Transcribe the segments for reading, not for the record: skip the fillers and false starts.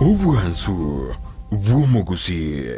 Obwansu bw'omogusii.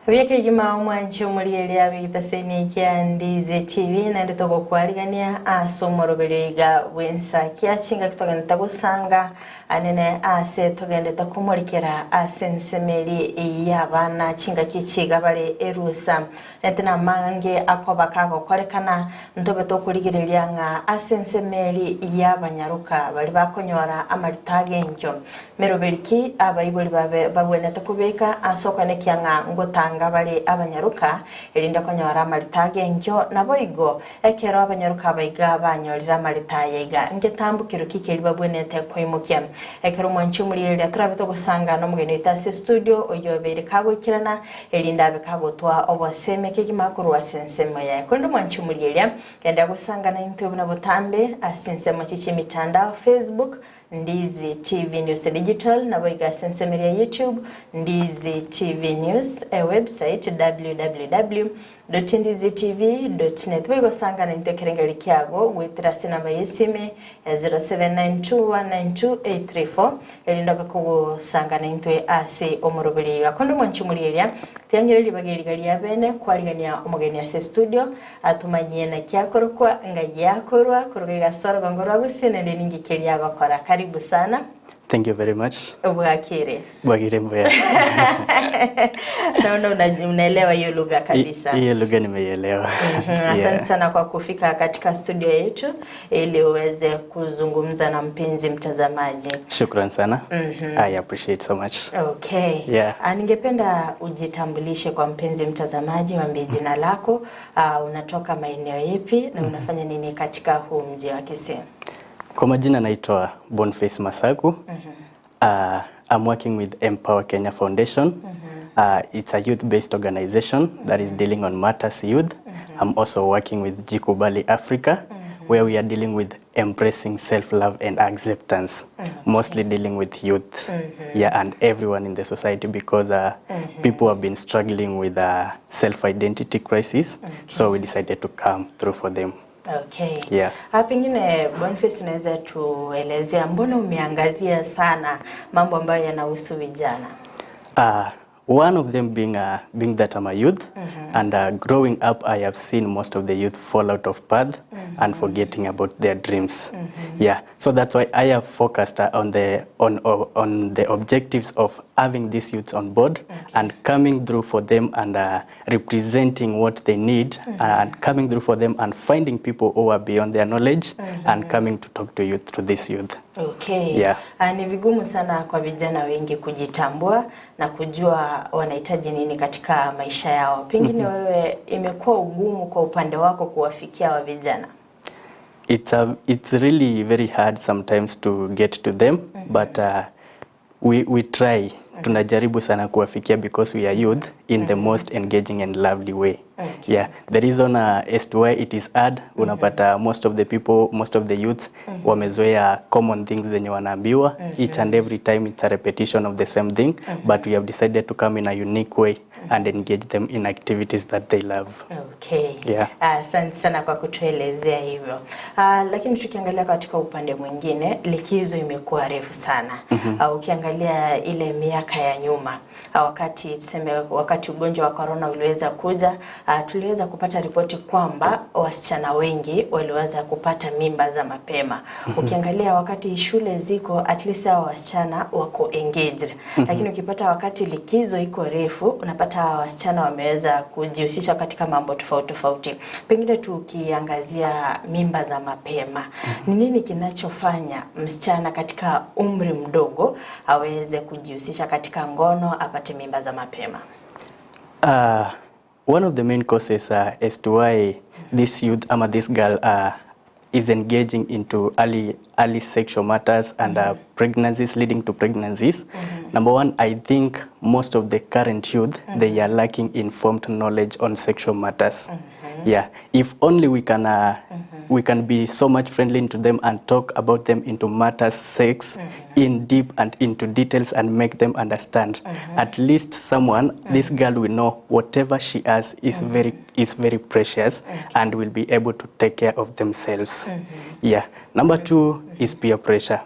Buya kegima omwanche omorieri abegitaseni kia Ndizi TV naende togokwarigania ase omoroberio iga bwensa kia chingaki togendete gosanga anene ase togendete komorikera ase ensemeri y'abana chingaki chiga bare erusa ente namange akoba kagokorekana ntobe tokorigereria ng'a ase ensemeri y'abanyaruka bari bakonyora amarita agenkyo meroberiki abaibori babe babwenete kubeka ase okonekia ng'a ngotanga bari abanyaruka erinda konyora amarita agenkyo naboigo ekero abanyaruka abaiga banyorire amarita yaiga ngetambukiro kikeri babwenete koimukia ekero mwanchi omurieri turabe togosanga nomogeni oito ase studio oyo obeire kagoikirana erinda abe kagotwa oboseme kegima korwa ase ensemo yaye korende mwanchi omurieri genda gosanga na intwe buna botambe ase ensemo chichi mitandao Facebook Ndizi TV News Digital naboiga ase ensemo ya YouTube Ndizi TV News website www.ndizitv.net boigo sanga na intwe ekerengeri kiago gwetera ase namba ya esime ya 0792192834 erinda bekogosanga na intwe ase omoroberi iga kondo mwanchi omorieria tiang'ire ribaga eriga ria bene kwarigania omogeni ase studio atumanyie naki akorokwa ngai akorwa koruga igasoro gongo rwa gusii naende ninki keria agokora. Karibu sana. Thank you very much. Bwakire. Bwakire mbuya. Naona unaelewa hiyo lugha kabisa. Hiyo lugha nimeielewa. Asante sana kwa kufika katika studio yetu ili uweze kuzungumza na mpenzi mtazamaji. Shukran sana. I appreciate so much. Okay. Yeah. Ningependa ujitambulishe kwa mpenzi mtazamaji, mwambie jina lako, unatoka maeneo yapi na unafanya nini katika huu mji wa Kisii? Kwa majina naitwa Boniface Masaku. I'm working with Empower Kenya Foundation. It's a youth-based organization that is dealing on matters youth. I'm also working with Jikubali Africa, where we are dealing with embracing self-love and acceptance, mostly dealing with youth, yeah, and everyone in the society, because people have been struggling with self-identity crisis, so we decided to come through for them. Okay. Yeah. Pengine Boniface, unaweza tuelezea mbona umeangazia sana mambo ambayo yanahusu vijana? One of them being being that I'm a youth, and growing up I have seen most of the youth fall out of path and forgetting about their dreams. Yeah, so that's why I have focused on the objectives of having these youths on board and coming through for them and representing what they need and coming through for them and finding people who are beyond their knowledge and coming to talk to youth, to this youth. Okay. Yeah. Ni vigumu sana kwa vijana wengi kujitambua na kujua wanahitaji nini katika maisha yao. Pengine wewe imekuwa ugumu kwa upande wako kuwafikia wa vijana? It's really very hard sometimes to get to them, but we try. Tunajaribu sana kuwafikia because we are youth in the most engaging and lovely way. Yeah, the reason as to why it is hard, unapata most of the people, most of the youths wamezoea common things zenye wanaambiwa each and every time. It's a repetition of the same thing, but we have decided to come in a unique way and engage them in activities that they love. Okay. Yeah. Asante sana kwa kutuelezea hivyo. Lakini tukiangalia katika upande mwingine, likizo imekuwa refu sana. Ukiangalia ile miaka ya nyuma, wakati tuseme wakati ugonjwa wa corona uliweza kuja, tuliweza kupata ripoti kwamba wasichana wengi waliweza kupata mimba za mapema. Ukiangalia wakati shule ziko, at least hao wasichana wako engaged. Lakini ukipata wakati likizo iko refu, unapata hawa wasichana wameweza kujihusisha katika mambo tofauti tofauti. Pengine tukiangazia mimba za mapema, ni nini kinachofanya msichana katika umri mdogo aweze kujihusisha katika ngono, apate mimba za mapema? One of the main causes as to why this youth ama this girl is engaging into early sexual matters and pregnancies leading to pregnancies. Number one, I think most of the current youth, they are lacking informed knowledge on sexual matters. Yeah, if only we can be so much friendly to them and talk about them into matters sex in deep and into details and make them understand. At least someone, this girl will know whatever she has is very precious and will be able to take care of themselves. Yeah. Number two is peer pressure.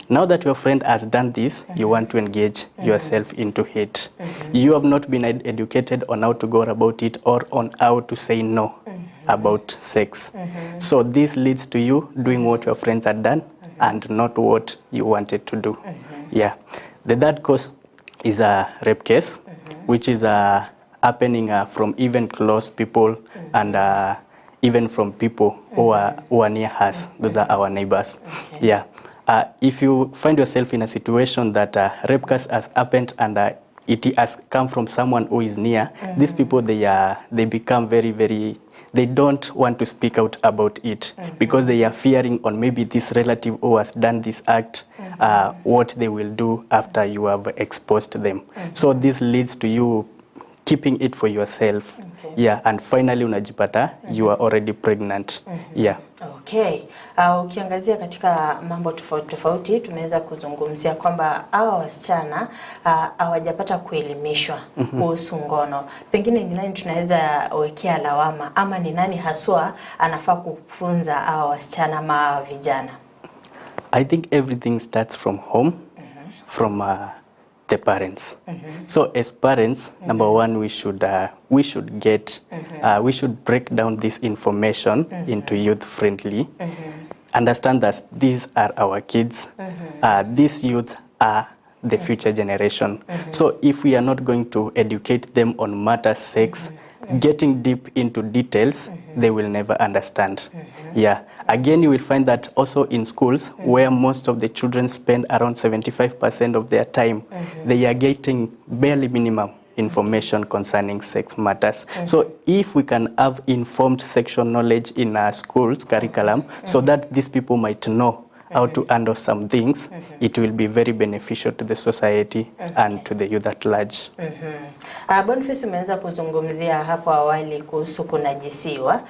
Now that your friend has done this, you want to engage yourself into it. You have not been educated on how to go about it or on how to say no about sex. So this leads to you doing what your friends had done and not what you wanted to do. Yeah. The third cause is a rape case, which is happening from even close people and even from people who are near us. Those are our neighbors. Yeah. If you find yourself in a situation that rape case has happened and it has come from someone who is near, these people, they become very, very, they don't want to speak out about it because they are fearing on maybe this relative who has done this act, what they will do after you have exposed them. So this leads to you keeping it for yourself. Yeah, and finally unajipata you are already pregnant. Yeah. Okay. Ukiangazia katika mambo tofauti tofauti, tumeweza kuzungumzia kwamba hawa wasichana hawajapata kuelimishwa kuhusu ngono. Pengine ni nani tunaweza wekea lawama ama ni nani haswa anafaa kufunza hawa wasichana ama hawa vijana? I think everything starts from home, from the parents. So as parents, number one, we should get we should break down this information into youth friendly. Understand that these are our kids. These youth are the future generation. So if we are not going to educate them on matters sex, getting deep into details, they will never understand. Yeah. Again, you will find that also in schools where most of the children spend around 75% of their time, they are getting barely minimum information concerning sex matters. So if we can have informed sexual knowledge in our schools curriculum so that these people might know how to handle some things, it will be very beneficial to the society and to the youth at large. Boniface, umeweza kuzungumzia hapo awali kuhusu kunajisiwa.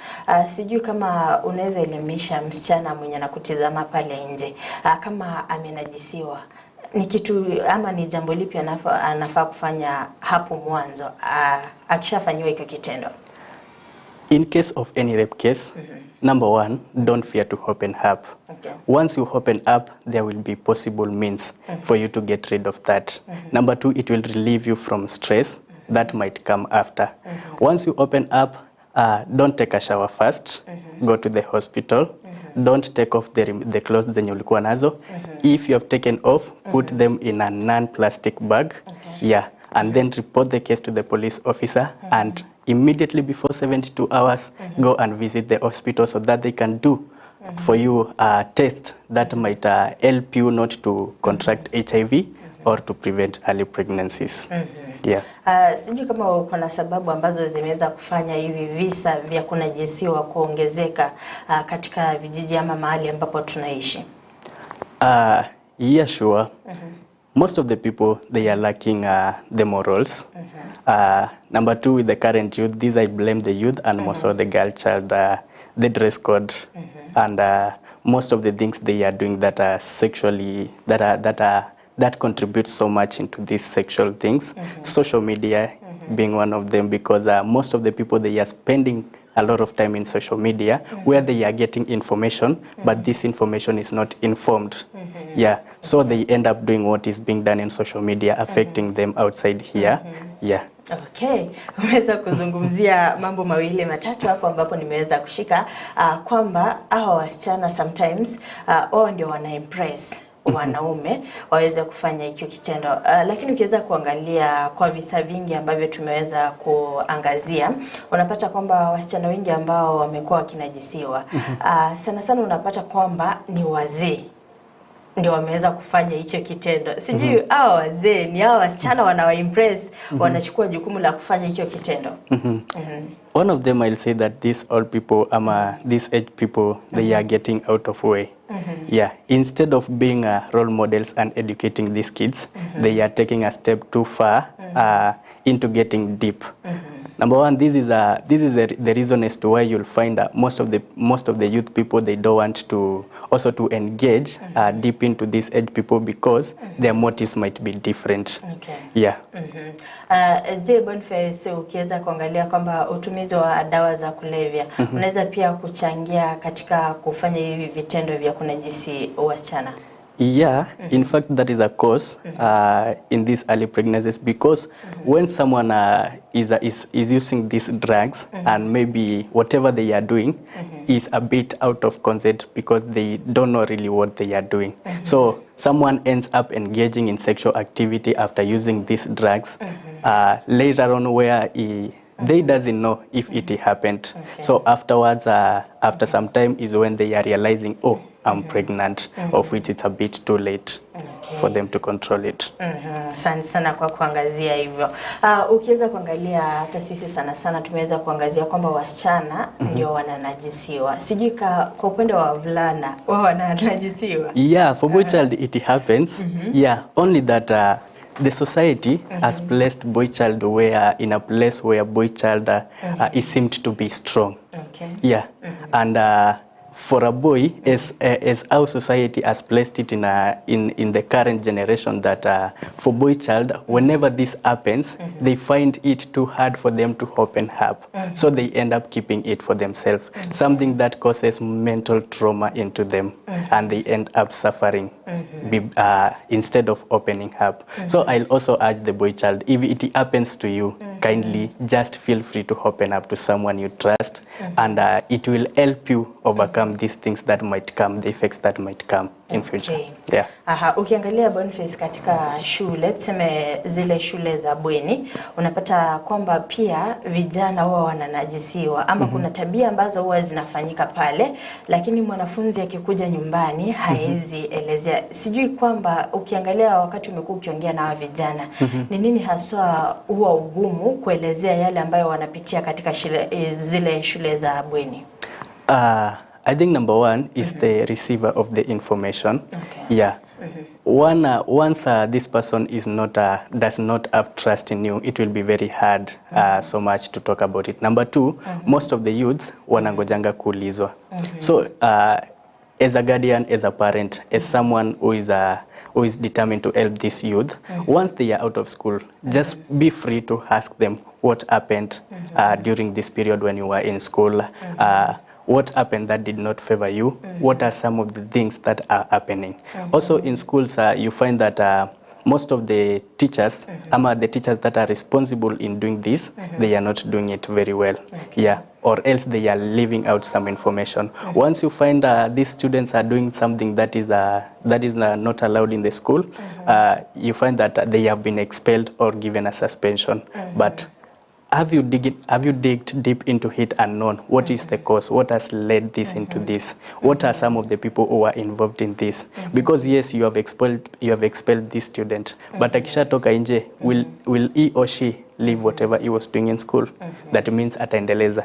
Sijui kama unaweza elimisha msichana mwenye anakutizama pale nje, kama amenajisiwa ni kitu ama ni jambo lipi anafaa kufanya hapo mwanzo akishafanyiwa hiko kitendo? In case of any rape case, number one, don't fear to open up. Once you open up, there will be possible means for you to get rid of that. Number two, it will relieve you from stress that might come after. Once you open up, don't take a shower first. Go to the hospital. Don't take off the clothes zenye ulikuwa nazo. If you have taken off, put them in a non-plastic bag. Yeah, and then report the case to the police officer and immediately before 72 hours, go and visit the hospital so that they can do for you a test that might help you not to contract HIV or to prevent early pregnancies. Yeah. Sijui kama kuna sababu ambazo zimeweza kufanya hivi visa vya kunajisiwa kuongezeka katika vijiji ama mahali ambapo tunaishi. Yeah, sure. Most of the people, they are lacking the morals. Number two, with the current youth, this I blame the youth and most of the girl child, the dress code, and most of the things they are doing that are sexually, that contribute so much into these sexual things. Social media being one of them, because most of the people, they are spending a lot of time in social media where they are getting information, but this information is not informed. Yeah, so they end up doing what is being done in social media, affecting them outside here. Yeah. Okay, umeweza kuzungumzia mambo mawili matatu hapo ambapo nimeweza kushika kwamba hawa wasichana sometimes wao ndio wana impress wanaume waweze kufanya hicho kitendo. Lakini ukiweza kuangalia kwa visa vingi ambavyo tumeweza kuangazia, unapata kwamba wasichana wengi ambao wamekuwa wakinajisiwa, sana sana unapata kwamba ni wazee. ndio wameweza kufanya hicho kitendo. Sijui hawa wazee ni hawa wasichana wanawaimpress, wanachukua jukumu la kufanya hicho kitendo. One of them, I'll say that these old people, ama these age people, they are getting out of way. Yeah, instead of being role models and educating these kids, they are taking a step too far into getting deep. Number one, this is the reason as to why you'll find that most of the youth people, they don't want to also to engage deep into these age people because their motives might be different. Okay. Yeah. Je, Boniface, ukiweza kuangalia kwamba utumizi wa dawa za kulevya unaweza pia kuchangia katika kufanya hivi vitendo vya kunajisi wasichana? Yeah, in fact that is a cause in these early pregnancies, because when someone is using these drugs and maybe whatever they are doing is a bit out of consent because they don't know really what they are doing. So someone ends up engaging in sexual activity after using these drugs later on, where they doesn't know if it happened. Okay. So afterwards, after some time is when they are realizing, oh, I'm pregnant, of which it's a bit too late for them to control it. Asante sana kwa kuangazia hivyo. Ukiweza kuangalia hata sisi sana sana tumeweza kuangazia kwamba wasichana ndio wananajisiwa. Sijui kwa upande wa wavulana wao wananajisiwa. Yeah, for boy child it happens. Yeah, only that the society has placed boy child where in a place where boy child is seemed to be strong. Okay. Yeah. And for a boy, as our society has placed it in the current generation, that for boy child, whenever this happens, they find it too hard for them to open up. So they end up keeping it for themselves, something that causes mental trauma into them, and they end up suffering instead of opening up. So I'll also urge the boy child, if it happens to you, kindly just feel free to open up to someone you trust, and it will help you overcome these things that might come, the effects that might come in future. Yeah. Aha, ukiangalia Boniface, katika shule, tuseme zile shule za bweni, unapata kwamba pia vijana huwa wananajisiwa ama kuna tabia ambazo huwa zinafanyika pale, lakini mwanafunzi akikuja nyumbani haezi elezea. Sijui kwamba ukiangalia wakati umekuwa ukiongea na vijana, ni nini haswa huwa ugumu kuelezea yale ambayo wanapitia katika zile shule za bweni? I think number one is the receiver of the information. Okay. Yeah. Once this person is not does not have trust in you, it will be very hard so much to talk about it. Number two, most of the youths wanangojanga kuulizwa. So as a guardian, as a parent, as someone who is determined to help this youth, once they are out of school, just be free to ask them what happened during this period when you were in school. What happened that did not favor you? What are some of the things that are happening? Also in schools, you find that most of the teachers, ama the teachers that are responsible in doing this, they are not doing it very well. Okay. Yeah, or else they are leaving out some information. Once you find these students are doing something that is not allowed in the school, you find that they have been expelled or given a suspension. But have you digged deep into it and known what is the cause, what has led this into this, what are some of the people who are involved in this? Because yes, you have expelled this student, but akishatoka nje, will he or she leave whatever he was doing in school? That means ataendeleza.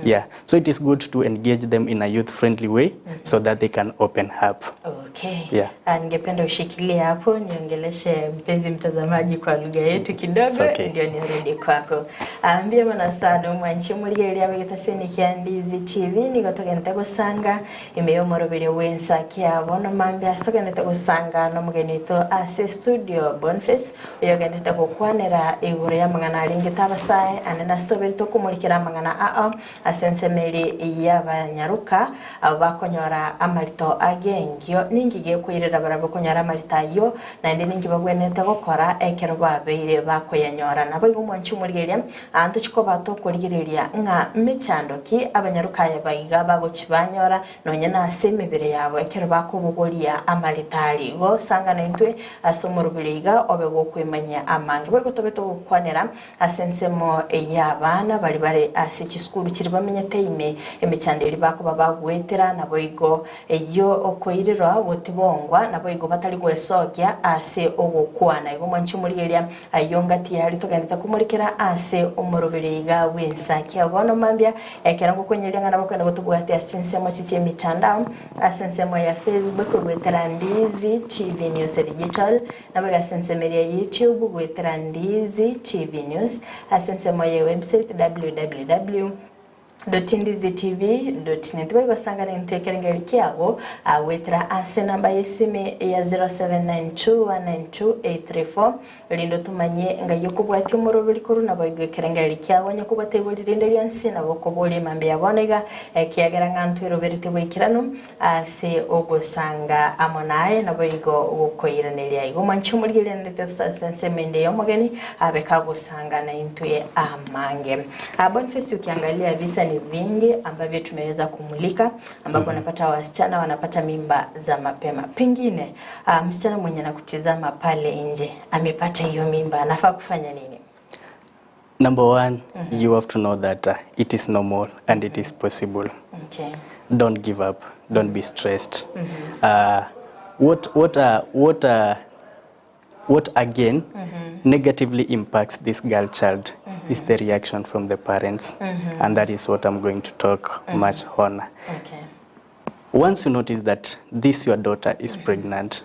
Yeah, so it is good to engage them in a youth-friendly way so that they can open up. Okay. Yeah. Ningependa ushikilie hapo niongeleshe mpenzi mtazamaji kwa lugha yetu kidogo. Okay. Ndio nirudi kwako. Ambia mwana sana mwanchi muligeria begetaseni kia Ndizi TV nigotoka nitagosanga imeyo morobere wensa kia bono mambia soka nitagosanga no mugeni to ase studio Boniface uyogendete gukwanera iguru ya mangana aringi tabasae anena stoberi tokumurikira mangana aa asensemeri y'abanyaruka abo bakonyora amarito agengio ningige kwirira barabo konyora amarito ayo naende ningi bagwenete gokora ekero babeire bakoyanyora nabo igo mwanchi murigeria antu chiko batokorigereria ng'a michandoki abanyaruka aya baiga bagochibanyora nonya nase emibere yabo ekero bakobogoria amarito ari igo sanga naintwe ase omorobere iga obe gokwemanya amange bwego tobe togokwanera ase ensemo y'abana bari bare ase chisukuru chiri Bamenyete ime emechando eri bakoba bagwetera nabo igo eyo okoirerwa gotibongwa nabo igo batari gwesokia ase ogokwana. Igo mwanchi omorigereria ayo ngati yari togendete kumurikira ase omorobere iga bw'ensakia bono mambia ekero ngokwenyeria ng'ana bakwenda gotubwate ase ensemo chichie emitandao ase ensemo ya Facebook gwetera Ndizi TV News Digital nabo ase ensemo ya YouTube gwetera Ndizi TV News ase ensemo ya website www.ndizitv.net. Baigosanga nentwekerengeri kiago awetera ase namba y'esime ya 0792192834 rindo tumanye nga yokubwati omoroberi koru nabo igwekerengeri kiago nyakubwate ibori rinde rionsi nabo kobori mambe yabonega ekiagera nga ntweroberete bwikirano ase ogosanga amo naye nabo igo ogokoiraneria. Igo mwanchi omorigereria ndete sensemende yomogeni abekagosanga na intwe amange. Boniface, ukiangalia visa ni vingi ambavyo tumeweza kumulika ambapo wanapata wasichana wanapata mimba za mapema. Pengine msichana mwenye anakutizama pale nje amepata hiyo mimba, anafaa kufanya nini? Number one, you have to know that it is normal and it is possible. Don't give up. Don't be stressed. What again negatively impacts this girl child is the reaction from the parents, and that is what I'm going to talk much on. Once you notice that this your daughter is pregnant,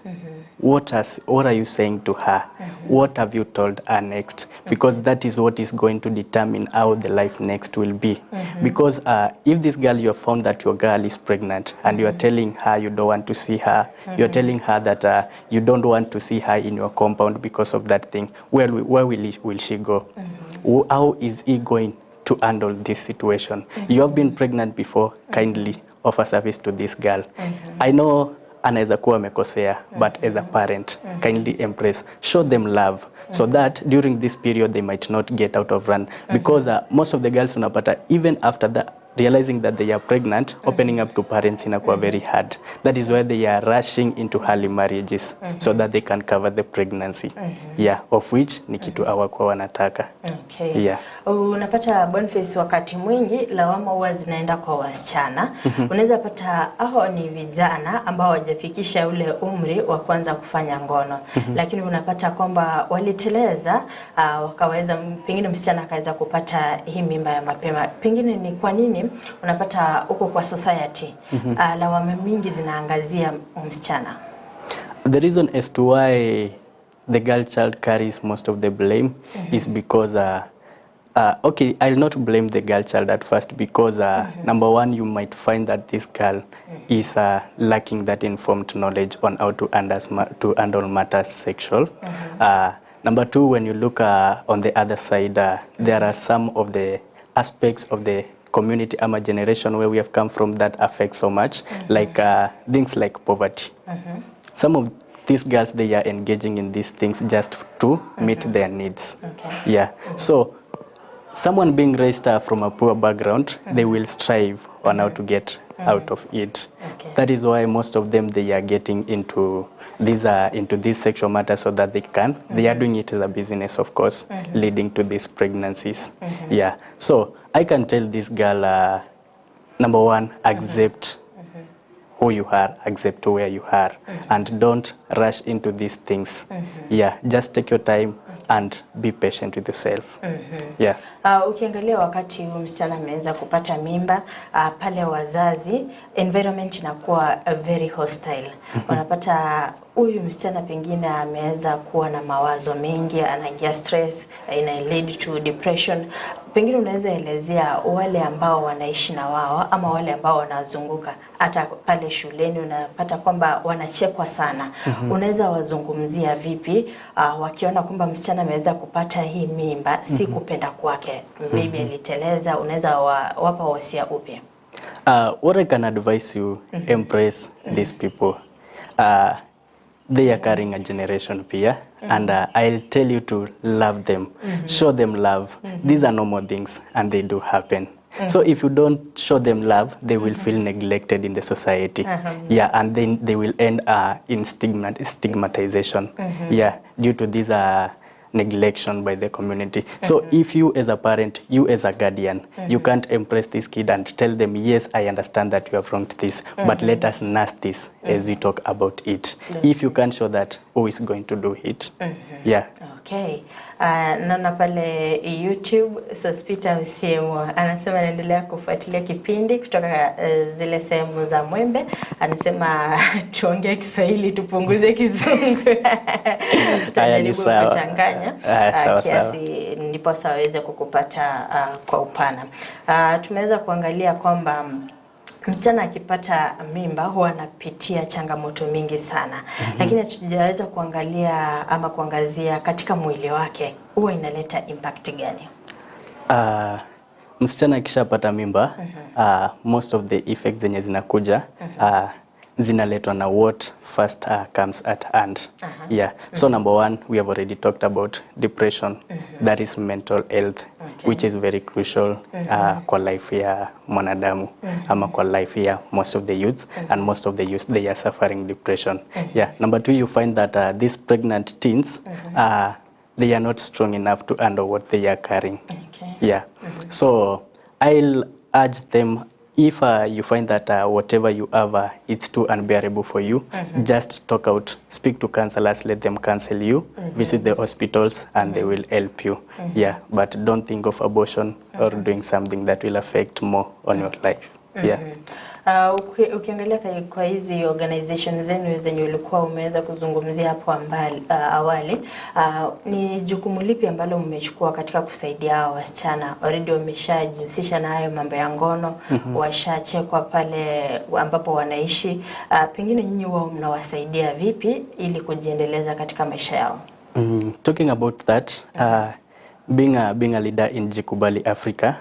what are you saying to her? What have you told her next? Because that is what is going to determine how the life next will be. Because if this girl, you have found that your girl is pregnant and you are telling her you don't want to see her, you are telling her that you don't want to see her in your compound because of that thing, where will she go? How is he going to handle this situation? You have been pregnant before, kindly offer service to this girl. I know anaweza kuwa amekosea, but as a parent, kindly embrace, show them love, so that during this period they might not get out of run. Because most of the girls unapata, even after the realizing that they are pregnant, opening up to parents inakuwa very hard. That is why they are rushing into early marriages, so that they can cover the pregnancy. Yeah, of which ni kitu hawakuwa wanataka. Yeah. Unapata Boniface, wakati mwingi lawama huwa zinaenda kwa wasichana. Unaweza pata hao ni vijana ambao hawajafikisha ule umri wa kuanza kufanya ngono. Lakini unapata kwamba waliteleza, wakaweza pengine msichana akaweza kupata hii mimba ya mapema. Pengine ni kwa nini unapata huko kwa society lawama mingi zinaangazia msichana? The reason as to why the girl child carries most of the blame is because okay, I'll not blame the girl child at first because number one, you might find that this girl is lacking that informed knowledge on how to handle matters sexual. Number two, when you look on the other side, there are some of the aspects of the community ama generation where we have come from that affects so much, like things like poverty. Some of these girls, they are engaging in these things just to meet their needs. Yeah. So someone being raised from a poor background, they will strive on how to get out of it. That is why most of them, they are getting into these sexual matters so that they can. They are doing it as a business, of course, leading to these pregnancies. Yeah. So I can tell this girl, number one, accept who you are, accept where you are, and don't rush into these things. Yeah, just take your time and be patient with yourself. Yeah. Ukiangalia wakati huyu msichana ameanza kupata mimba, pale wazazi, environment inakuwa very hostile. Wanapata huyu msichana pengine ameweza kuwa na mawazo mengi, anaingia stress, ina lead to depression. Pengine unaweza elezea wale ambao wanaishi na wao ama wale ambao wanazunguka hata pale shuleni, unapata kwamba wanachekwa sana. Unaweza wazungumzia vipi wakiona kwamba msichana ameweza kupata hii mimba si kupenda kwake, maybe aliteleza? Unaweza wapa wasia upi? What I can advise you, embrace these people. They are carrying a generation pia, and I'll tell you to love them, show them love. These are normal things and they do happen. So if you don't show them love, they will feel neglected in the society. Yeah, and then they will end in stigmatization. Yeah, due to these neglection by the community. So if you as a parent, you as a guardian, you can't impress this kid and tell them, yes, I understand that you have wronged this, but let us nurse this as we talk about it. If you can't show that, who is going to do it? Yeah. Okay. Naona pale YouTube Sospita Usiemo anasema anaendelea kufuatilia kipindi kutoka zile sehemu za Mwembe. Anasema tuongee Kiswahili tupunguze Kizungu. Tutajaribu kuchanganya kiasi ndiposa waweze kukupata kwa upana. Tumeweza kuangalia kwamba msichana akipata mimba huwa anapitia changamoto mingi sana. Lakini hatujaweza kuangalia ama kuangazia katika mwili wake huwa inaleta impact gani? Msichana akishapata mimba, most of the effects zenye zinakuja zinaletwa na what first comes at hand. Yeah. So number one, we have already talked about depression. That is mental health, which is very crucial kwa life ya mwanadamu ama kwa life ya most of the youths, and most of the youths, they are suffering depression. Yeah. Number two, you find that these pregnant teens, they are not strong enough to handle what they are carrying. Okay. Yeah. So I'll urge them, if you find that whatever you have, it's too unbearable for you, just talk out, speak to counselors, let them counsel you, visit the hospitals, and they will help you. Yeah, but don't think of abortion or doing something that will affect more on your life. Yeah. Ukiangalia kwa hizi organization zenu zenye ulikuwa umeweza kuzungumzia hapo awali, ni jukumu lipi ambalo mmechukua katika kusaidia hao wasichana already wameshajihusisha na hayo mambo ya ngono, washachekwa pale ambapo wanaishi, pengine nyinyi wao mnawasaidia vipi ili kujiendeleza katika maisha yao? Talking about that, being a leader in Jikubali Africa,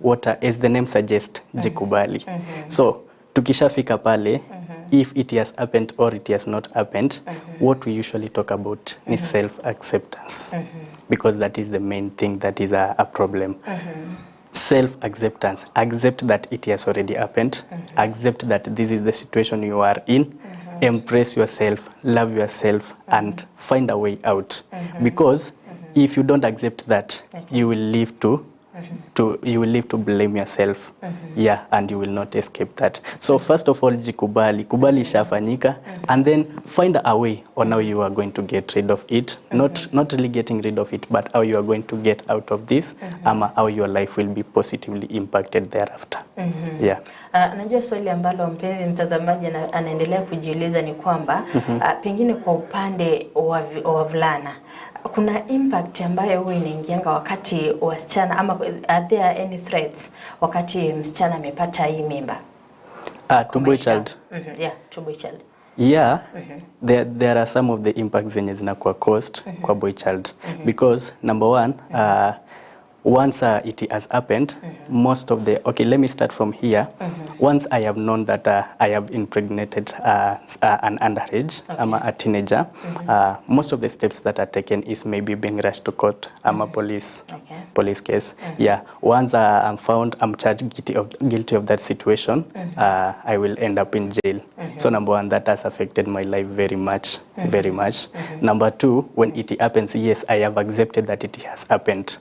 what as the name suggests, Jikubali. So tukishafika pale, if it has happened or it has not happened, what we usually talk about is self-acceptance, because that is the main thing that is a problem. Self-acceptance, accept that it has already happened, accept that this is the situation you are in, embrace yourself, love yourself, and find a way out. Because if you don't accept that, you will live to you will live to blame yourself. Yeah, and you will not escape that. So first of all, jikubali, kubali ishafanyika, and then find a way on how you are going to get rid of it. Not really getting rid of it, but how you are going to get out of this, ama how your life will be positively impacted thereafter. Yeah. Najua swali ambalo mpenzi mtazamaji anaendelea kujiuliza ni kwamba pengine kwa upande wa wavulana kuna impact ambayo huwa inaingianga wakati wasichana, ama are there any threats wakati msichana amepata hii mimba? To boy child. Yeah, to boy child. Yeah, there are some of the impacts zenye zinakuwa caused kwa boy child. Because number one, once it has happened, most of the, okay, let me start from here. Once I have known that I have impregnated an underage, I'm a teenager, most of the steps that are taken is maybe being rushed to court, I'm a police, police case. Yeah, once I'm found, I'm charged guilty of that situation, I will end up in jail. So number one, that has affected my life very much, very much. Number two, when it happens, yes, I have accepted that it has happened.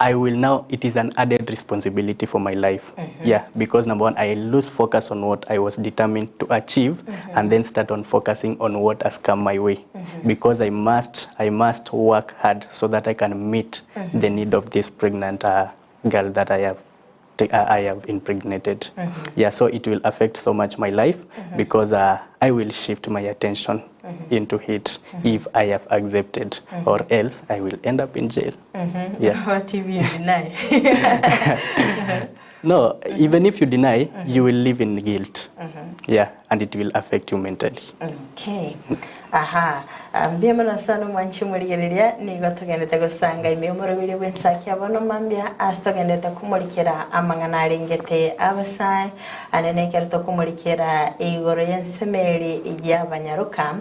I will now, it is an added responsibility for my life. Yeah, because number one, I lose focus on what I was determined to achieve, and then start on focusing on what has come my way. Because I must work hard so that I can meet the need of this pregnant girl that I have impregnated. Yeah, so it will affect so much my life, because I will shift my attention into it if I have accepted, or else I will end up in jail. Yeah. What if you deny? No, even if you deny, you will live in guilt. Yeah, and it will affect you mentally. Okay. Aha. Mbia sana mwanchi muligereria nigo togendete gusanga imiumoro biri bwensaki abono mambia asitogendete kumulikira amang'ana arengete abasae anene kero tokumulikira igoro y'ensemeri y'abanyaruka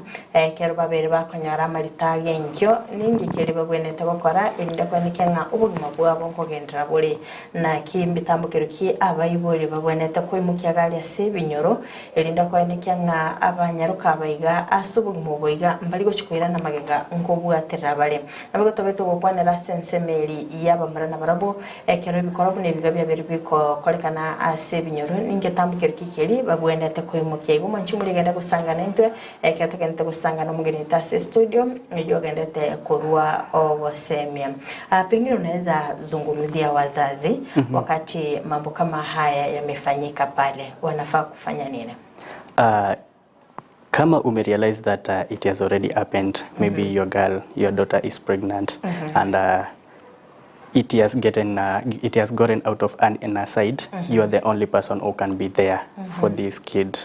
kero babere bakonyora amarita genkyo ningi keri babwenete gokora erinde kweneka ng'a obogima bwabo nkogendera bore na kimbitambukero ki abaibori babwenete koimukia gari ase ebinyoro erinde Koenekia ng'a abanyaruka abaiga ase obogima oboiga mbari gochikoira na magega nkobwatera bare nabo tobete gokwanera ase ensemeri y'abamura na barabo ekero ebikoro buna ebiga biabere bikokorekana ase ebinyoro ningetambukero kikeri babwenete koimokia igo mwanchi murigenda gosangana intwe ekero togente gosangana omogeni ase studio eyo ogendete korwa obosemia. Pengine unaweza zungumzia wazazi wakati mambo kama haya yamefanyika pale, wanafaa kufanya nini? Kama umerealize that it has already happened, maybe your girl, your daughter is pregnant and it has gotten out of hand in her side, you are the only person who can be there for this kid.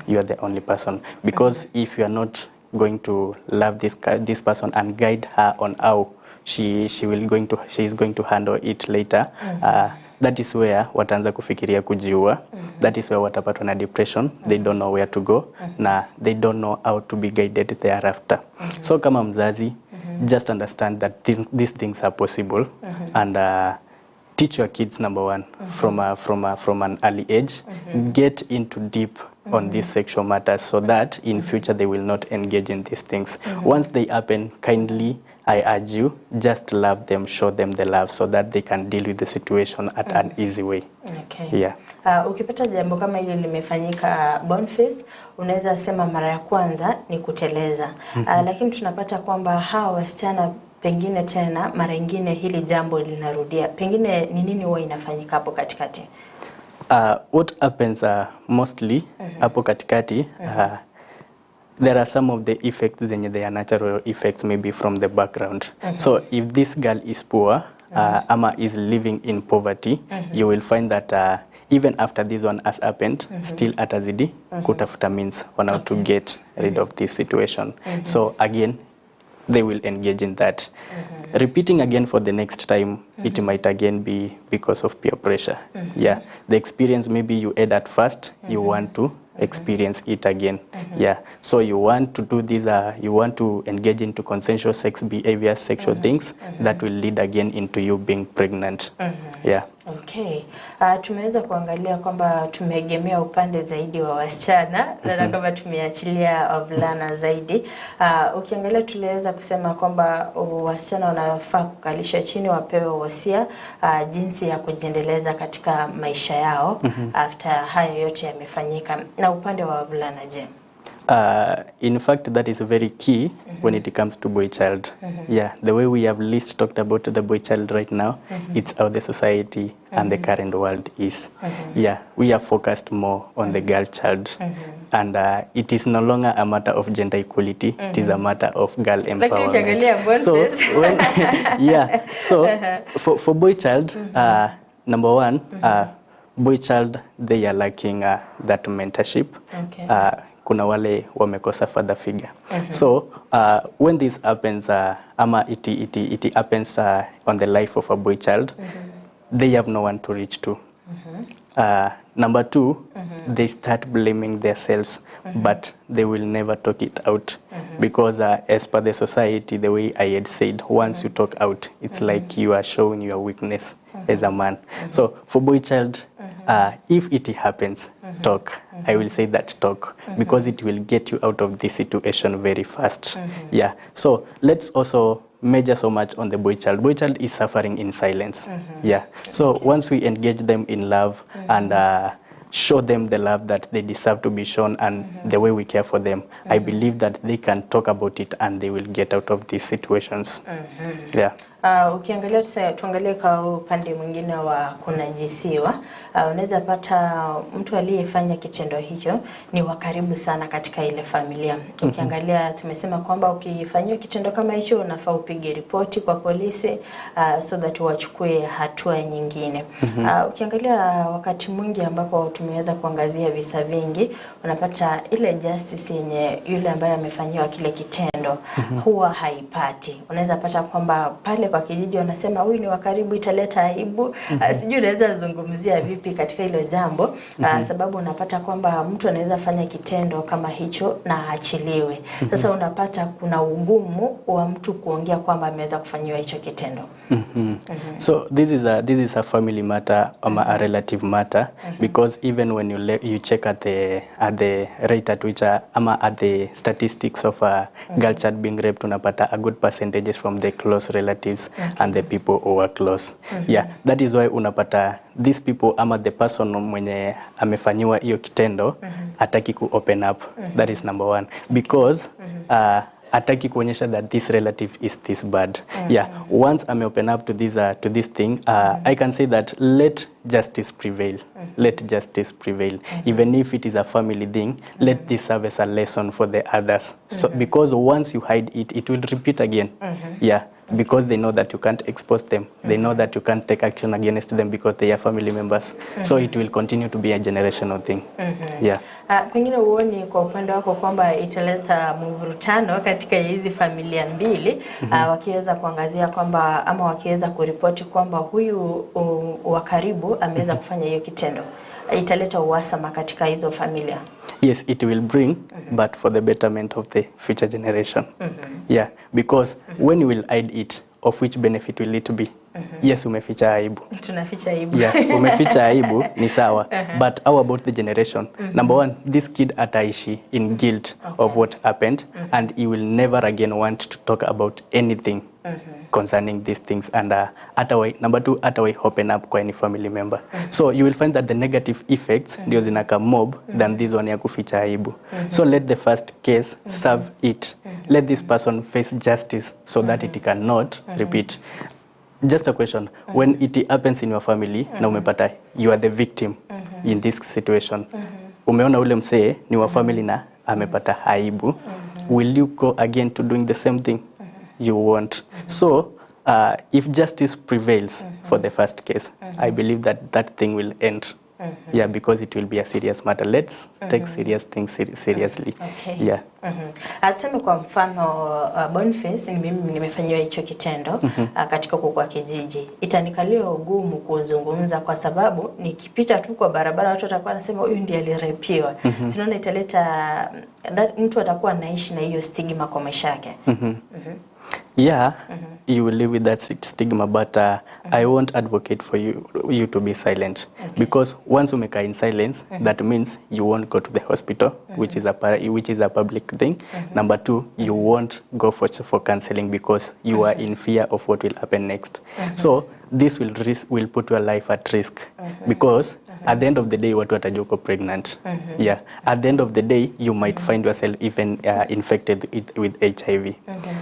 You are the only person, because if you are not going to love this person and guide her on how she is going to handle it later, that is where wataanza kufikiria kujiua. That is where watapatwa na depression. They don't know where to go, na they don't know how to be guided thereafter. So kama mzazi, just understand that these things are possible, and teach your kids, number one, from an early age. Get into deep on these sexual matters so that in future they will not engage in these things. Once they happen, kindly, I urge you, just love them, show them the love so that they can deal with the situation at an easy way. Okay. Yeah. Ukipata jambo kama hili limefanyika, Boniface, unaweza sema mara ya kwanza ni kuteleza. Lakini tunapata kwamba hawa wasichana pengine tena mara nyingine hili jambo linarudia. Pengine ni nini huwa inafanyika hapo katikati? What happens mostly hapo katikati, there are some of the effects zenye they are natural effects maybe from the background. So if this girl is poor, ama is living in poverty, you will find that even after this one has happened, still atazidi kutafuta means on how to get rid of this situation. So again, they will engage in that. Repeating again for the next time, it might again be because of peer pressure. Yeah, the experience maybe you had at first, you want to experience it again. Yeah, so you want to do this, you want to engage into consensual sex behavior, sexual things that will lead again into you being pregnant. Yeah. Okay. Tumeweza kuangalia kwamba tumeegemea upande zaidi wa wasichana na kwamba tumeachilia wavulana zaidi. Ukiangalia tuliweza kusema kwamba wasichana wanafaa kukalishwa chini, wapewe wasia jinsi ya kujiendeleza katika maisha yao after hayo yote yamefanyika. Na upande wa wavulana je? In fact, that is very key when it comes to boy child. Yeah, the way we have least talked about the boy child right now, it's how the society and the current world is. Yeah, we are focused more on the girl child. And it is no longer a matter of gender equality, it is a matter of girl empowerment. So, when, yeah, so for boy child, number one, boy child, they are lacking that mentorship. Okay. Kuna wale wamekosa father figure. So when this happens, ama it happens on the life of a boy child, they have no one to reach to. Number two, they start blaming themselves, but they will never talk it out. Because as per the society, the way I had said, once you talk out, it's like you are showing your weakness as a man. So for boy child, if it happens, talk. I will say that talk, because it will get you out of this situation very fast. Yeah. So let's also measure so much on the boy child. Boy child is suffering in silence. Yeah. So once we engage them in love and show them the love that they deserve to be shown and the way we care for them, I believe that they can talk about it and they will get out of these situations. Yeah. Ukiangalia tuangalie kwa upande mwingine wa kunajisiwa, unaweza pata mtu aliyefanya kitendo hicho ni wa karibu sana katika ile familia. Ukiangalia tumesema kwamba ukifanywa kitendo kama hicho unafaa upige ripoti kwa polisi, so that wachukue hatua nyingine. Ukiangalia wakati mwingi ambapo tumeweza kuangazia visa vingi, unapata ile justice yenye yule ambaye amefanyiwa kile kitendo huwa haipati. Unaweza pata kwamba pale kwa kijiji wanasema huyu ni wa karibu, italeta aibu. Sijui unaweza zungumzia vipi katika hilo jambo, sababu unapata kwamba mtu anaweza fanya kitendo kama hicho na aachiliwe. Sasa unapata kuna ugumu wa mtu kuongea kwamba ameweza kufanyiwa hicho kitendo. So this is a family matter ama a relative matter, because even when you check at the rate at which ama at the statistics of a girl child being raped, unapata a good percentages from the close relatives and the people who are close. Yeah, that is why unapata these people ama the person mwenye amefanyiwa hiyo kitendo hataki ku open up. That is number one, because hataki kuonyesha that this relative is this bad. Yeah, once ame open up to this thing, I can say that let justice prevail. Let justice prevail. Even if it is a family thing, let this serve as a lesson for the others. So because once you hide it, it will repeat again. Yeah, because they know that you can't expose them. They know that you can't take action against them because they are family members. So it will continue to be a generational thing. Yeah. Pengine huoni kwa upande wako kwamba italeta mvurutano katika hizi familia mbili, wakiweza kuangazia kwamba ama wakiweza kuripoti kwamba huyu wa karibu ameweza kufanya hiyo kitendo, italeta uhasama katika hizo familia? Yes, it will bring, but for the betterment of the future generation. Yeah, because when you will hide it, of which benefit will it be? Yes, umeficha aibu. Tunaficha aibu. Yeah, umeficha aibu ni sawa, but how about the generation? Number one, this kid ataishi in guilt of what happened, and he will never again want to talk about anything concerning these things, and atawai, number two, atawai open up kwa any family member. So you will find that the negative effects ndio zinaka mob than this one ya kuficha aibu. So let the first case serve it. Let this person face justice so that it cannot repeat. Just a question: when it happens in your family na umepata you are the victim in this situation, umeona ule msee ni wa family na amepata aibu, will you go again to doing the same thing? You won't. So if justice prevails for the first case, I believe that that thing will end. Yeah, because it will be a serious matter. Let's take serious things seriously. Yeah. Tuseme kwa mfano, Boniface, ni mimi nimefanyiwa hicho kitendo katika huko kwa kijiji, itanikalia ugumu kuzungumza kwa sababu nikipita tu kwa barabara watu watakuwa wanasema huyu ndiye alirepiwa. Si unaona italeta that mtu atakuwa anaishi na hiyo stigma kwa maisha yake? Yeah, you will live with that stigma, but I won't advocate for you to be silent, because once umekaa in silence, that means you won't go to the hospital, which is a public thing. Number two, you won't go for counseling because you are in fear of what will happen next. So this will put your life at risk, because at the end of the day watu watajua uko pregnant. Yeah, at the end of the day you might find yourself even infected with HIV.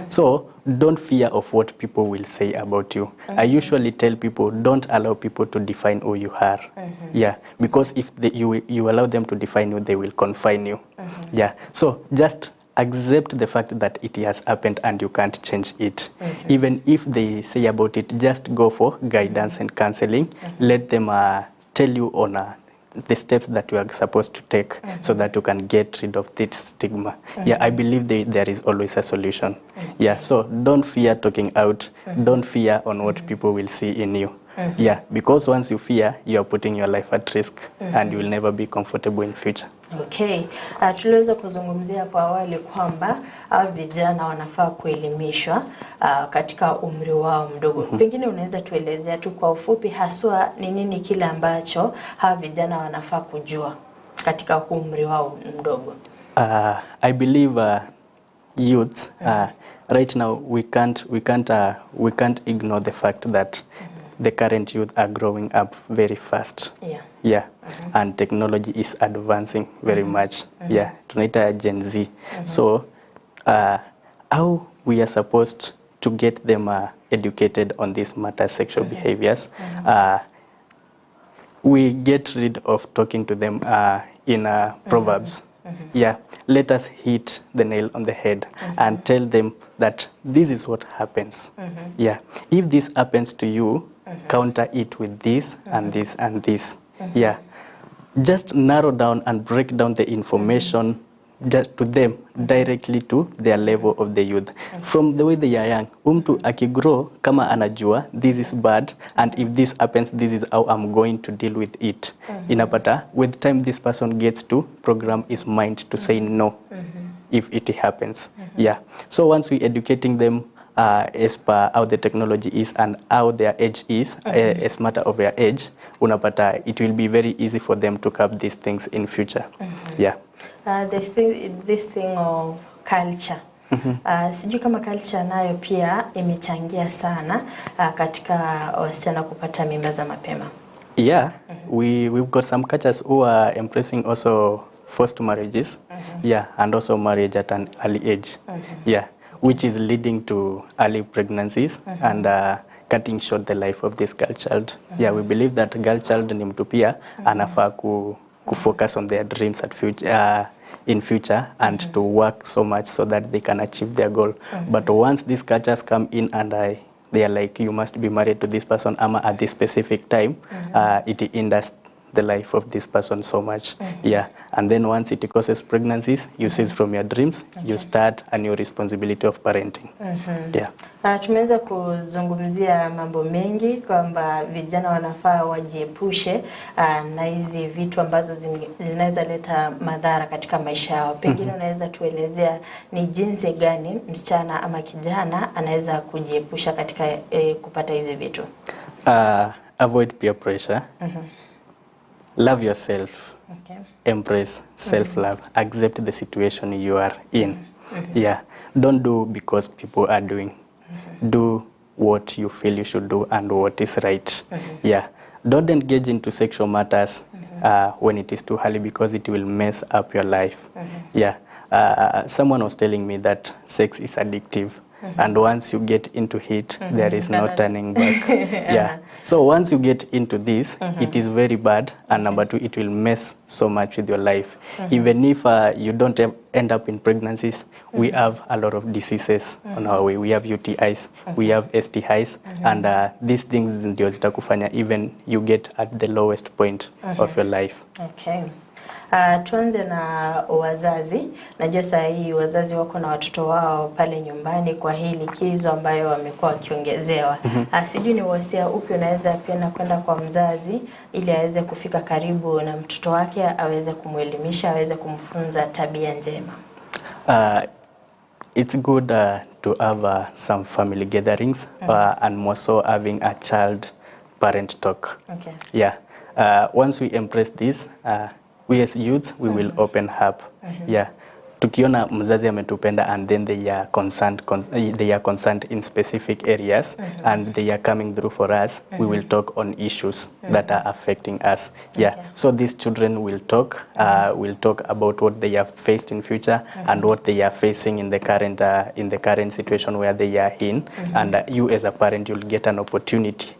So don't fear of what people will say about you. I usually tell people, don't allow people to define who you are. Yeah, because if you allow them to define you, they will confine you. Yeah, so just accept the fact that it has happened and you can't change it. Even if they say about it, just go for guidance and counseling. Let them tell you on the steps that you are supposed to take so that you can get rid of this stigma. Yeah, I believe there is always a solution. Yeah, so don't fear talking out. Don't fear on what people will see in you. Yeah, because once you fear, you are putting your life at risk and you will never be comfortable in future. Okay. Tuliweza kuzungumzia hapo awali kwamba hawa vijana wanafaa kuelimishwa katika umri wao mdogo. Pengine unaweza tuelezea tu kwa ufupi haswa ni nini kile ambacho hawa vijana wanafaa kujua katika huu umri wao mdogo? I believe youths right now we can't ignore the fact that the current youth are growing up very fast. Yeah, and technology is advancing very much. Yeah, tunaita Gen Z. So how we are supposed to get them educated on this matter, sexual behaviors, we get rid of talking to them in proverbs. Yeah, let us hit the nail on the head and tell them that this is what happens. Yeah, if this happens to you, counter it with this and this and this. Yeah, just narrow down and break down the information. just to them directly to their level of the youth from the way they are young. Mtu akigrow kama anajua this is bad and if this happens, this is how I'm going to deal with it. Inapata with time this person gets to program his mind to say no if it happens. Yeah. So once we educating them as per how the technology is and how their age is, as matter of their age, unapata it will be very easy for them to curb these things in future. Yeah. This thing of culture. Sijui kama culture nayo pia imechangia sana katika wasichana kupata mimba za mapema. Yeah, we've got some cultures who are embracing also forced marriages, yeah, and also marriage at an early age, yeah, which is leading to early pregnancies and cutting short the life of this girl child. Yeah, we believe that girl child ni mtu pia anafaa ku focus on their dreams at future, in future and to work so much so that they can achieve their goal. But once these cultures come in and they are like, you must be married to this person ama at this specific time, it hinders the life of this person so much. Yeah. And then once it causes pregnancies, you cease from your dreams, you start a new responsibility of parenting. Yeah. Tumeweza kuzungumzia mambo mengi kwamba vijana wanafaa wajiepushe na hizi vitu ambazo zinaweza leta madhara katika maisha yao. Pengine unaweza tuelezea ni jinsi gani msichana ama kijana anaweza kujiepusha katika kupata hizi vitu? Avoid peer pressure. Love yourself. Embrace self-love. Accept the situation you are in. Yeah. Don't do because people are doing. Do what you feel you should do and what is right. Yeah. Don't engage into sexual matters when it is too early because it will mess up your life. Yeah. Someone was telling me that sex is addictive. And once you get into it, there is no Cannot. Turning back. Yeah. So once you get into this, it is very bad. And number two, it will mess so much with your life. Even if you don't end up in pregnancies, we have a lot of diseases on our way. We have UTIs, we have STIs, and these things ndio zitakufanya even you get at the lowest point of your life. Okay. Tuanze na wazazi. Najua saa hii wazazi wako na watoto wao pale nyumbani kwa hii likizo ambayo wamekuwa wakiongezewa. Sijui ni wasia upi unaweza pia na kwenda kwa mzazi ili aweze kufika karibu na mtoto wake, aweze kumwelimisha, aweze kumfunza tabia njema. It's good to have some family gatherings and more so having a child parent talk. Yeah. Once we embrace this, we as youths, we will open up. Yeah. Tukiona mzazi ametupenda and then they are concerned in specific areas and they are coming through for us, we will talk on issues that are affecting us. Yeah. So these children will talk about what they have faced in future and what they are facing in the current situation where they are in, and you as a parent, you'll get an opportunity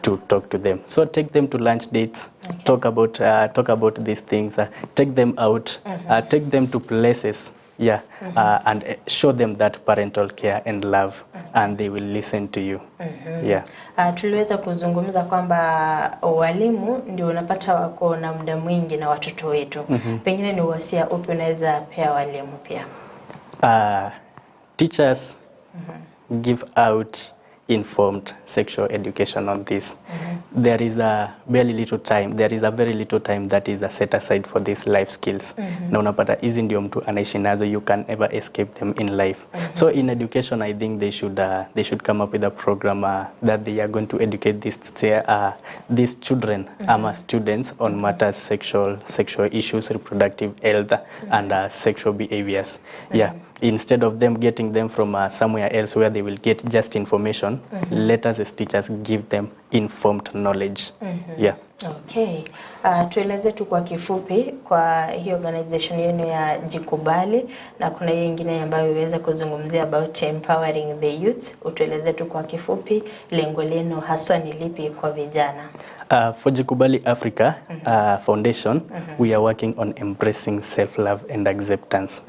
to talk to them. So take them to lunch dates, talk about these things, take them out, take them to places, yeah, and show them that parental care and love, and they will listen to you. Yeah. Tuliweza kuzungumza kwamba walimu ndio unapata wako na muda mwingi na watoto wetu. Pengine ni wasia upi unaweza pea walimu pia? Teachers give out informed sexual education on this. There is a very little time, there is a very little time that is set aside for these life skills. Na unapata hizi ndio mtu anaishi nazo, you can never escape them in life. So in education, I think they should come up with a program that they are going to educate these children ama students on matters sexual issues, reproductive health, and sexual behaviors. Yeah. Instead of them getting them from somewhere else where they will get just information, let us as teachers give them informed knowledge. Yeah. Okay. Tueleze tu kwa kifupi kwa hii organization yenu ya Jikubali na kuna hiyo ingine ambayo iweze kuzungumzia about empowering the youth. Utueleze tu kwa kifupi lengo lenu haswa ni lipi kwa vijana? For Jikubali Africa Foundation, we are working on embracing self-love and acceptance.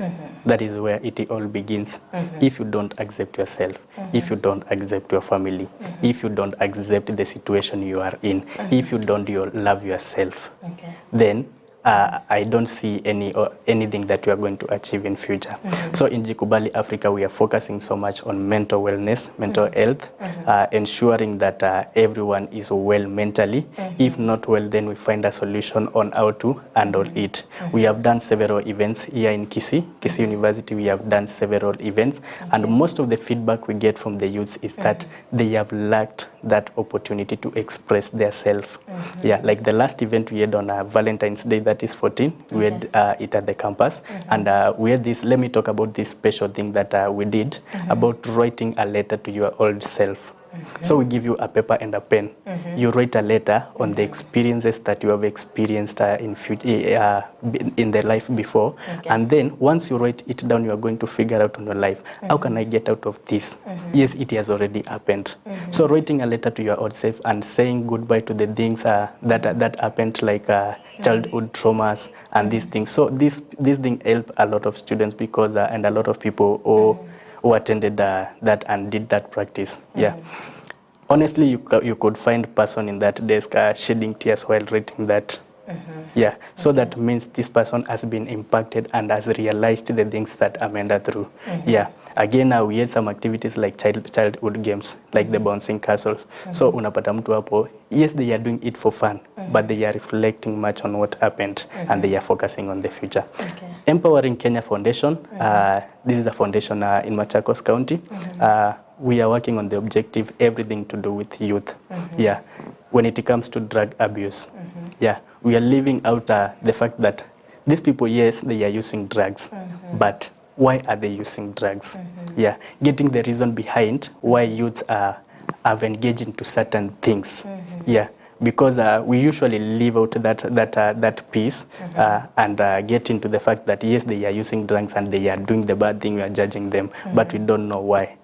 That is where it all begins. If you don't accept yourself, if you don't accept your family, if you don't accept the situation you are in, if you don't love yourself, then I don't see any or anything that we are going to achieve in future. So in Jikubali Africa, we are focusing so much on mental wellness, mental health, ensuring that everyone is well mentally. If not well, then we find a solution on how to handle it. We have done several events here in Kisii, Kisii University. We have done several events, and most of the feedback we get from the youths is that they have lacked that opportunity to express their self. Yeah, like the last event we had on Valentine's Day, that is 14, we had it at the campus, and we had this, let me talk about this special thing that we did about writing a letter to your old self. So we give you a paper and a pen. You write a letter on the experiences that you have experienced in future, in the life before. And then once you write it down, you are going to figure out on your life, how can I get out of this? Yes, it has already happened. So writing a letter to your old self and saying goodbye to the things that happened, like childhood traumas and these things. So this thing helped a lot of students, because and a lot of people who attended that and did that practice. Yeah. Honestly, you could find person in that desk shedding tears while writing that. Yeah. So that means this person has been impacted and has realized the things that Amanda through. Yeah. Again, we had some activities like childhood games, like the bouncing castle. So unapata mtu hapo, yes, they are doing it for fun, but they are reflecting much on what happened, and they are focusing on the future. Empowering Kenya Foundation, this is a foundation in Machakos County. We are working on the objective, everything to do with youth. Yeah, when it comes to drug abuse, yeah, we are leaving out the fact that these people, yes, they are using drugs, but why are they using drugs? Yeah, getting the reason behind why youths have engaged into certain things. Yeah, because we usually leave out that piece and get into the fact that yes, they are using drugs and they are doing the bad thing, we are judging them, but we don't know why.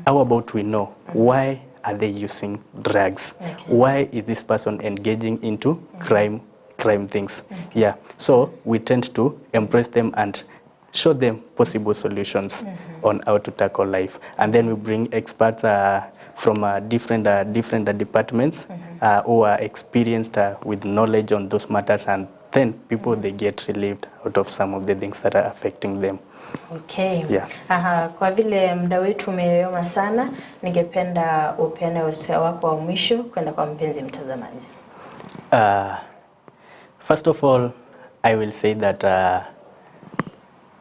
How about we know why are they using drugs? Why is this person engaging into crime things? Yeah, so we tend to embrace them and show them possible solutions on how to tackle life. And then we bring experts from different departments who are experienced with knowledge on those matters, and then people, they get relieved out of some of the things that are affecting them. Okay. Yeah. Aha, kwa vile muda wetu umeyoyoma sana, ningependa upeane wasia wako wa mwisho kwenda kwa mpenzi mtazamaji. First of all, I will say that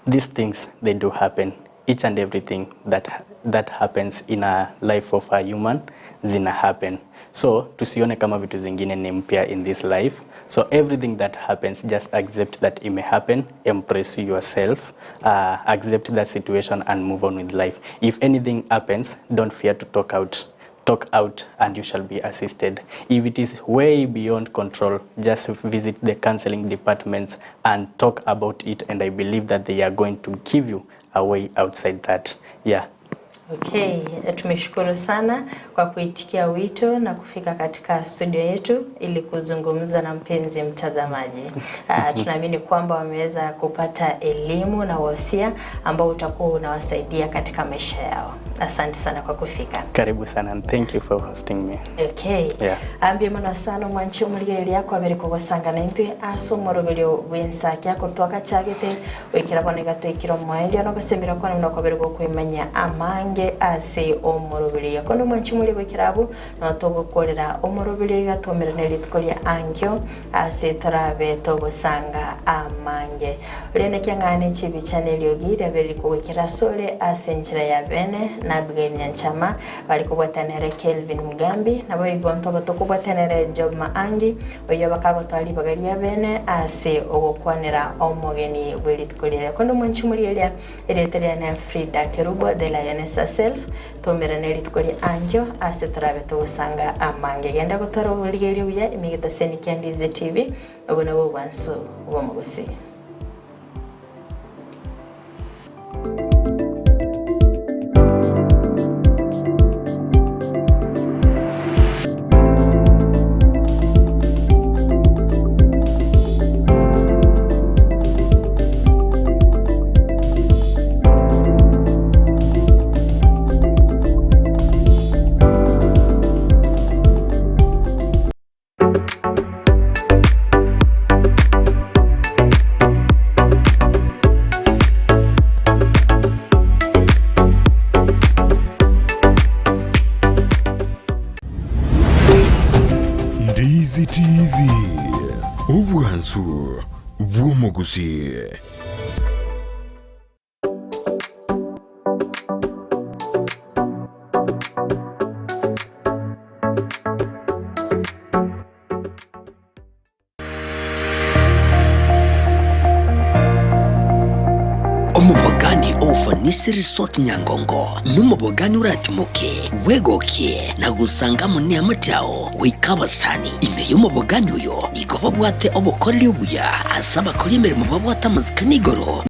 these things, they do happen. Each and everything that happens in a life of a human zina happen. So tusione kama vitu zingine ni mpya in this life. So everything that happens, just accept that it may happen, embrace yourself, accept that situation and move on with life. If anything happens, don't fear to talk out. Talk out and you shall be assisted. If it is way beyond control, just visit the counseling departments and talk about it, and I believe that they are going to give you a way outside that. Yeah. Okay, tumeshukuru sana kwa kuitikia wito na kufika katika studio yetu ili kuzungumza na mpenzi mtazamaji. Tunaamini kwamba wameweza kupata elimu na wasia ambao utakuwa unawasaidia katika maisha yao. Asante sana kwa kufika. Karibu sana and thank you for hosting me. Okay. Yeah. Ambie mwana sana mwanchi umuligereria yako abere kugosanga na intwe aso moroberio wensa kyako twakachagete wikira bonega twikira mwaerio no gasembera kwa no kwabere gokwimanya amange ase omoroberio kono mwanchi muri gwikirabu no togokorera omoroberio gatomerana rituko angyo ase torabe togosanga amange urene kyangane chibi channel yogira beri kugwikira sole ase njira ya bene na Abigail Nyanchama bali kubwatanere Kelvin Mugambi nabo igonto batokubwatanere Job Maangi oyo bakagotwali bagaria bene ase ogokwanera omogeni bwelitukolera kono mwanchi muri elia ereteria na Frida Kerubo de la Yanesa Self tomerane litukoli angyo ase torabe togosanga amange genda gotoro buligeri buya imigita seni Kandize TV obona bo banso bo mugusi. bw'omogusii. Omobogani ofanisi resort Nyangongo numobogani uratimoke wegokie na gusangamo ni amatao wikabasani ime y'omobogani uyo niko babwate obokoreri obuya ase abakora emirimo babwate amazika n'igoro.